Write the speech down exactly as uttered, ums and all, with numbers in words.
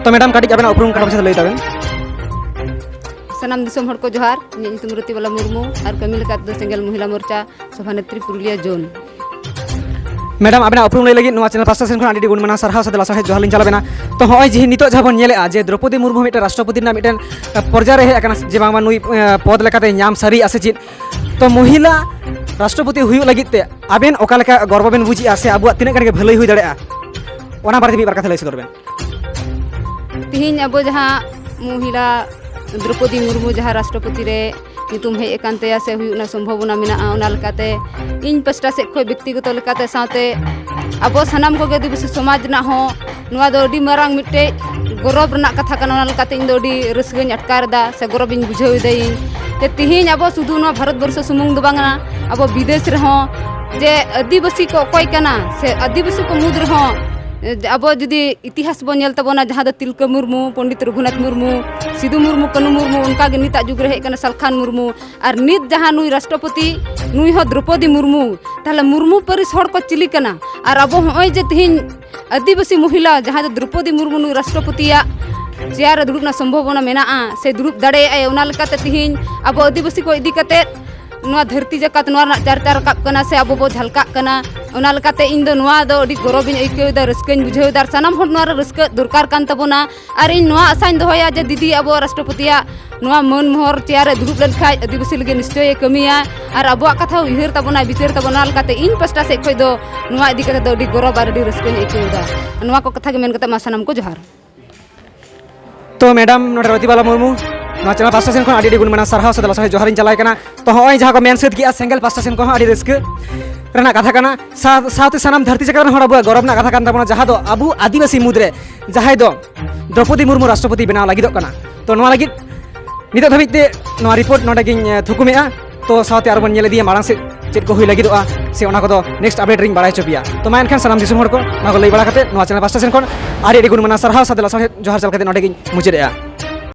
ᱛᱚ ᱢᱮᱰᱟᱢ, ᱠᱟᱹᱴᱤᱡ ᱟᱵᱮᱱᱟᱜ ᱩᱯᱨᱩᱢ ᱠᱟᱹᱴᱤᱡ ᱢᱟᱪᱷᱟ ᱛᱮ ᱞᱟᱹᱭ ᱛᱟᱵᱮᱱ᱾ ᱥᱟᱱᱟᱢ ᱫᱤᱥᱚᱢ ᱦᱚᱲ ᱠᱚ ᱡᱚᱦᱟᱨ᱾ ᱤᱧᱟᱹᱜ ᱧᱩᱛᱩᱢ ᱨᱚᱛᱤᱵᱟᱞᱟ ᱢᱩᱨᱢᱩ ᱟᱨ ᱠᱟᱹᱢᱤ ᱞᱮᱠᱟ ᱛᱮᱫᱚ ᱥᱮᱸᱜᱮᱞ ᱢᱚᱦᱤᱞᱟ ᱢᱳᱨᱪᱟ ᱥᱚᱵᱷᱟᱱᱮᱛᱨᱤ ᱯᱩᱨᱩᱞᱤᱭᱟᱹ ᱡᱳᱱ᱾ ᱢᱮᱰᱟᱢ, ᱟᱵᱮᱱᱟᱜ ᱩᱯᱨᱩᱢ ᱞᱟᱹᱭ ᱞᱟᱹᱜᱤᱫ ᱱᱚᱣᱟ ᱪᱮᱱᱮᱞ ᱯᱟᱥᱴᱟ ᱥᱮᱱ ᱠᱷᱚᱱ ᱟᱹᱰᱤ ᱟᱹᱰᱤ ᱜᱩᱱ ᱢᱟᱱᱟᱣ ᱥᱟᱨᱦᱟᱣ ᱥᱟᱛᱮ ᱞᱟᱥᱟᱲᱦᱮᱫ ᱡᱚᱦᱟᱨ ᱞᱤᱧ ᱪᱟᱞ ᱟᱵᱮᱱᱟ᱾ ᱛᱚ ᱦᱚᱸᱜᱼᱚᱭ ᱡᱮ ᱱᱤᱛᱚᱜ ᱡᱟᱦᱟᱸ ᱵᱚᱱ ᱧᱮᱞᱮᱫᱼᱟ ᱡᱮ ᱫᱨᱚᱯᱚᱫᱤ ᱢᱩᱨᱢᱩ ᱢᱤᱫᱴᱮᱱ ᱨᱟᱥᱴᱨᱚᱯᱚᱛᱤ ᱨᱮᱱᱟᱜ ᱢᱤᱫᱴᱮᱱ, ᱮ, ᱯᱚᱨᱡᱟᱭ ᱨᱮ ᱦᱮᱡ ᱟᱠᱟᱱᱟ ᱡᱮ ᱵᱟᱝᱢᱟ ᱱᱩᱭ, ᱮ, ᱯᱚᱫᱽ ᱞᱮᱠᱟᱛᱮ ᱧᱟᱢ ᱥᱟᱹᱨᱤᱭᱮᱜᱼᱟ ᱥᱮ ᱪᱮᱫ? ᱛᱚ ᱢᱚᱦᱤᱞᱟ ᱨᱟᱥᱴᱨᱚᱯᱚᱛᱤ ᱦᱩᱭᱩᱜ ᱞᱟᱹᱜᱤᱫ ᱛᱮ ᱟᱵᱮᱱ ᱚᱠᱟ ᱞᱮᱠᱟ ᱜᱚᱨᱵᱚ ᱵᱮᱱ ᱵᱩᱡᱮᱜᱼᱟ ᱥᱮ ᱟᱵᱚᱣᱟᱜ ᱛᱤᱱᱟᱹᱜ ᱜᱟᱱ ᱜᱮ ᱵᱷᱟᱹᱞᱟᱹᱭ ᱦᱩᱭ ᱫᱟᱲᱮᱭᱟᱜᱼᱟ, ᱚᱱᱟ ᱵᱟᱨᱮᱛᱮ ᱢᱤᱫ ᱵᱟᱨ ᱠᱟᱛᱷᱟ ᱞᱟᱹᱭ ᱥᱚᱫᱚᱨ ᱵᱮᱱ᱾ ᱛᱤᱦᱤᱧ ᱟᱵᱚ ᱡᱟᱦᱟᱸ ᱢᱚᱦᱤᱞᱟ ᱫᱨᱚᱯᱚᱫᱤ ᱢᱩᱨᱢᱩ ᱡᱟᱦᱟᱸ ᱨᱟᱥᱴᱨᱚᱯᱚᱛᱤ ᱨᱮ ᱧᱩᱛᱩᱢ ᱦᱮᱡ ᱟᱠᱟᱱ ᱛᱟᱭᱟ ᱥᱮ ᱦᱩᱭᱩᱜ ᱨᱮᱱᱟᱜ ᱥᱚᱢᱵᱷᱚᱵᱚᱱᱟ ᱢᱮᱱᱟᱜᱼᱟ, ᱚᱱᱟ ᱞᱮᱠᱟᱛᱮ ᱤᱧ ᱯᱟᱥᱴᱟ ᱥᱮᱫ ᱠᱷᱚᱱ ᱵᱮᱠᱛᱤᱜᱚᱛᱚ ᱞᱮᱠᱟᱛᱮ ᱥᱟᱶᱛᱮ ᱟᱵᱚ ᱥᱟᱱᱟᱢ ᱠᱚᱜᱮ ᱟᱹᱫᱤᱵᱟᱹᱥᱤ ᱥᱚᱢᱟᱡᱽ ᱨᱮᱱᱟᱜ ᱦᱚᱸ ᱱᱚᱣᱟ ᱫᱚ ᱟᱹᱰᱤ ᱢᱟᱨᱟᱝ ᱢᱤᱫᱴᱮᱡ ᱜᱚᱨᱚᱵᱽ ᱨᱮᱱᱟᱜ ᱠᱟᱛᱷᱟ ᱠᱟᱱᱟ᱾ ᱚᱱᱟ ᱞᱮᱠᱟᱛᱮ ᱤᱧ ᱫᱚ ᱟᱹᱰᱤ ᱨᱟᱹᱥᱠᱟᱹᱧ ᱟᱴᱠᱟᱨ ᱮᱫᱟ ᱥᱮ ᱜᱚᱨᱚᱵᱽ ᱤᱧ ᱵᱩᱡᱷᱟᱹᱣ ᱮᱫᱟᱹᱧ ᱡᱮ ᱛᱤᱦᱤᱧ ᱟᱵᱚ ᱥᱩᱫᱷᱩ ᱱᱚᱣᱟ ᱵᱷᱟᱨᱚᱛ ᱵᱚᱨᱥᱚ ᱥᱩᱢᱩᱝ ᱫᱚ ᱵᱟᱝ ᱠᱟᱱᱟ, ᱟᱵᱚ ᱵᱤᱫᱮᱥ ᱨᱮᱦᱚᱸ ᱡᱮ ᱟᱹᱫᱤᱵᱟᱹᱥᱤ ᱠᱚ ᱚᱠᱚᱭ ᱠᱟᱱᱟ ᱥᱮ ᱟᱹᱫᱤᱵᱟᱹᱥᱤ ᱠᱚ ᱢᱩᱫᱽ ᱨᱮᱦᱚᱸ, ᱮ, ᱟᱵᱚ ᱡᱩᱫᱤ ᱤᱛᱤᱦᱟᱥ ᱵᱚᱱ ᱧᱮᱞ ᱛᱟᱵᱚᱱᱟ, ᱡᱟᱦᱟᱸ ᱫᱚ ᱛᱤᱞᱠᱟᱹ ᱢᱩᱨᱢᱩ, ᱯᱚᱱᱰᱤᱛ ᱨᱚᱜᱷᱩᱱᱟᱛᱷ ᱢᱩᱨᱢᱩ, ᱥᱤᱫᱩ ᱢᱩᱨᱢᱩ, ᱠᱟᱹᱱᱩ ᱢᱩᱨᱢᱩ, ᱚᱱᱠᱟᱜᱮ ᱱᱤᱛᱟᱜ ᱡᱩᱜᱽ ᱨᱮ ᱦᱮᱡ ᱠᱟᱱᱟ ᱥᱟᱞᱠᱷᱟᱱ ᱢᱩᱨᱢᱩ, ᱟᱨ ᱱᱤᱛ ᱡᱟᱦᱟᱸ ᱱᱩᱭ ᱨᱟᱥᱴᱨᱚᱯᱚᱛᱤ, ᱱᱩᱭ ᱦᱚᱸ ᱫᱨᱚᱯᱚᱫᱤ ᱢᱩᱨᱢᱩ᱾ ᱛᱟᱦᱞᱮ ᱢᱩᱨᱢᱩ ᱯᱟᱹᱨᱤᱥ ᱦᱚᱲ ᱠᱚ ᱪᱤᱞᱤ ᱠᱟᱱᱟ? ᱟᱨ ᱟᱵᱚ ᱦᱚᱸᱜᱼᱚᱭ ᱡᱮ ᱛᱤᱦᱤᱧ ᱟᱹᱫᱤᱵᱟᱹᱥᱤ ᱢᱚᱦᱤᱞᱟ ᱡᱟᱦᱟᱸ ᱫᱚ ᱫᱨᱚᱯᱚᱫᱤ ᱢᱩᱨᱢᱩ ᱱᱩᱭ ᱨᱟᱥᱴᱨᱚᱯᱚᱛᱤᱭᱟᱜ ᱪᱮᱭᱟᱨ ᱨᱮ ᱫᱩᱲᱩᱵ ᱨᱮᱱᱟᱜ ᱥᱚᱢᱵᱷᱚᱵᱚᱱᱟ ᱢᱮᱱᱟᱜᱼᱟ ᱥᱮ ᱫᱩᱲᱩᱵ ᱫᱟᱲᱮᱭᱟᱜᱼᱟᱭ, ᱚᱱᱟ ᱞᱮᱠᱟᱛᱮ ᱛᱤᱦᱤᱧ ᱟᱵᱚ ᱟᱹᱫᱤᱵᱟᱹᱥᱤ ᱠᱚ ᱤᱫᱤ ᱠᱟᱛᱮ ᱱᱚᱣᱟ ᱫᱷᱟᱹᱨᱛᱤ ᱡᱟᱠᱟᱛ ᱱᱚᱣᱟ ᱨᱮᱱᱟᱜ ᱪᱟᱨᱪᱟ ᱨᱟᱠᱟᱵ ᱠᱟᱱᱟ ᱥᱮ ᱟᱵᱚ ᱵᱚ ᱡᱷᱟᱞᱠᱟᱜ ᱠᱟᱱᱟ᱾ ᱚᱱᱟ ᱞᱮᱠᱟᱛᱮ ᱤᱧ ᱫᱚ ᱱᱚᱣᱟ ᱫᱚ ᱟᱹᱰᱤ ᱜᱚᱨᱚᱵᱤᱧ ᱟᱹᱭᱠᱟᱹᱣ ᱮᱫᱟ, ᱨᱟᱹᱥᱠᱟᱹᱧ ᱵᱩᱡᱷᱟᱹᱣ ᱮᱫᱟ᱾ ᱟᱨ ᱥᱟᱱᱟᱢ ᱦᱚᱲ ᱱᱚᱣᱟ ᱨᱮ ᱨᱟᱹᱥᱠᱟᱹ ᱫᱚᱨᱠᱟᱨ ᱠᱟᱱ ᱛᱟᱵᱚᱱᱟ᱾ ᱟᱨ ᱤᱧ ᱱᱚᱣᱟ ᱟᱥᱟᱧ ᱫᱚᱦᱚᱭᱟ ᱡᱮ ᱫᱤᱫᱤ ᱟᱵᱚ ᱨᱟᱥᱴᱨᱚᱯᱚᱛᱤᱭᱟᱜ ᱱᱚᱣᱟ ᱢᱟᱹᱱ ᱢᱚᱦᱚᱨ ᱪᱮᱭᱟᱨ ᱨᱮ ᱫᱩᱲᱩᱵ ᱞᱮᱱᱠᱷᱟᱡ ᱟᱹᱫᱤᱵᱟᱹᱥᱤ ᱞᱟᱹᱜᱤᱫ ᱱᱤᱥᱪᱚᱭᱮ ᱠᱟᱹᱢᱤᱭᱟ ᱟᱨ ᱟᱵᱚᱣᱟᱜ ᱠᱟᱛᱷᱟ ᱩᱭᱦᱟᱹᱨ ᱛᱟᱵᱚᱱᱟᱭ, ᱵᱤᱪᱟᱹᱨ ᱛᱟᱵᱚᱱᱟ᱾ ᱚᱱᱟ ᱞᱮᱠᱟᱛᱮ ᱤᱧ ᱯᱟᱥᱴᱟ ᱥᱮᱫ ᱠᱷᱚᱡ ᱫᱚ ᱱᱚᱣᱟ ᱤᱫᱤ ᱠᱟᱛᱮ ᱫᱚ ᱟᱹᱰᱤ ᱜᱚᱨᱚᱵᱽ ᱟᱨ ᱟᱹᱰᱤ ᱨᱟᱹᱥᱠᱟᱹᱧ ᱟᱹᱭᱠᱟᱹᱣ ᱮᱫᱟ᱾ ᱱᱚᱣᱟ ᱠᱚ ᱠᱟᱛᱷᱟ ᱜᱮ ᱢᱮᱱ ᱠᱟᱛᱮ ᱢᱟ ᱥᱟᱱᱟᱢ ᱠᱚ ᱡᱚᱦᱟᱨ᱾ ᱛᱚ ᱢᱮᱰᱟᱢ, ᱱᱚᱰᱮ ᱨᱚᱛᱤᱵᱟᱞᱟ ᱢᱩᱨᱢᱩ ᱱᱚᱣᱟ ᱪᱮᱱᱮᱞ ᱯᱟᱥᱴᱟ ᱥᱮᱱ ᱠᱷᱚᱱ ᱟᱹᱰᱤ ᱟᱹᱰᱤ ᱜᱩᱱ ᱢᱟᱱᱟᱣ ᱥᱟᱨᱦᱟᱣ ᱥᱟᱛᱮ ᱞᱟᱥᱟᱲᱦᱮᱫ ᱡᱚᱦᱟᱨᱤᱧ ᱪᱟᱞᱟᱭ ᱠᱟᱱᱟ᱾ ᱛᱚ ᱦᱚᱸᱜᱼᱚᱭ ᱡᱟᱦᱟᱸ ᱠᱚ ᱢᱮᱱ ᱥᱟᱹᱛ ᱠᱮᱜᱼᱟ, ᱥᱮᱸᱜᱮᱞ ᱯᱟᱥᱴᱟ ᱥᱮᱱ ᱠᱷᱚᱱ ᱦᱚᱸ ᱟᱹᱰᱤ ᱨᱟᱹᱥᱠᱟᱹ ᱨᱮᱱᱟᱜ ᱠᱟᱛᱷᱟ ᱠᱟᱱᱟ᱾ ᱥᱟᱶ-, ᱥᱟᱶᱛᱮ ᱥᱟᱱᱟᱢ ᱫᱷᱟᱹᱨᱛᱤ ᱡᱟᱠᱟᱛ ᱨᱮᱱ ᱦᱚᱲ ᱟᱵᱚᱣᱟᱜ ᱜᱚᱨᱚᱵᱽ ᱨᱮᱱᱟᱜ ᱠᱟᱛᱷᱟ ᱠᱟᱱ ᱛᱟᱵᱚᱱᱟ, ᱡᱟᱦᱟᱸ ᱫᱚ ᱟᱵᱚ ᱟᱹᱫᱤᱵᱟᱹᱥᱤ ᱢᱩᱫᱽᱨᱮ ᱡᱟᱦᱟᱸᱭ ᱫᱚ ᱫᱨᱚᱯᱚᱫᱤ ᱢᱩᱨᱢᱩ ᱨᱟᱥᱴᱨᱚᱯᱚᱛᱤ ᱵᱮᱱᱟᱣ ᱞᱟᱹᱜᱤᱫᱚᱜ ᱠᱟᱱᱟ᱾ ᱛᱚ ᱱᱚᱣᱟ ᱞᱟᱹᱜᱤᱫ ᱱᱤᱛᱚᱜ ᱫᱷᱟᱹᱵᱤᱡ ᱛᱮ ᱱᱚᱣᱟ ᱨᱤᱯᱳᱨᱴ ᱱᱚᱰᱮ ᱜᱤᱧ, ᱮ, ᱛᱷᱩᱠᱩᱢᱮᱜᱼᱟ᱾ ᱛᱚ ᱥᱟᱶᱛᱮ ᱟᱨᱚ ᱵᱚᱱ ᱧᱮᱞ ᱤᱫᱤᱭᱟ ᱢᱟᱲᱟᱝ ᱥᱮᱫ ᱪᱮᱫ ᱠᱚ ᱦᱩᱭ ᱞᱟᱹᱜᱤᱫᱚᱜᱼᱟ ᱥᱮ ᱚᱱᱟ ᱠᱚᱫᱚ ᱱᱮᱠᱥᱴ ᱟᱯᱰᱮᱴ ᱨᱤᱧ ᱵᱟᱲᱟᱭ ᱦᱚᱪᱚ ᱯᱮᱭᱟ᱾ ᱛᱚ ᱢᱟ ᱮᱱᱠᱷᱟᱱ ᱥᱟᱱᱟᱢ ᱫᱤᱥᱚᱢ ᱦᱚᱲ ᱠᱚ ᱱᱚᱣᱟ ᱠᱚ ᱞᱟᱹᱭ ᱵᱟᱲᱟ ᱠᱟᱛᱮ ᱱᱚᱣᱟ ᱪᱮᱱᱮᱞ ᱯᱟᱥᱴᱟ ᱥᱮᱱ ᱠᱷᱚᱱ ᱟᱹᱰᱤ ᱟᱹᱰᱤ ᱜᱩᱱ ᱢᱟᱱᱟᱣ ᱥᱟᱨᱦᱟᱣ ᱥᱟᱛᱮ ᱞᱟᱥᱟᱲᱦᱮᱫ ᱡᱚᱦᱟᱨ ᱪᱟᱞ ᱠᱟᱛᱮ ᱱᱚᱰᱮ ᱜᱤᱧ ᱢᱩᱪᱟᱹᱫᱮᱜᱼᱟ᱾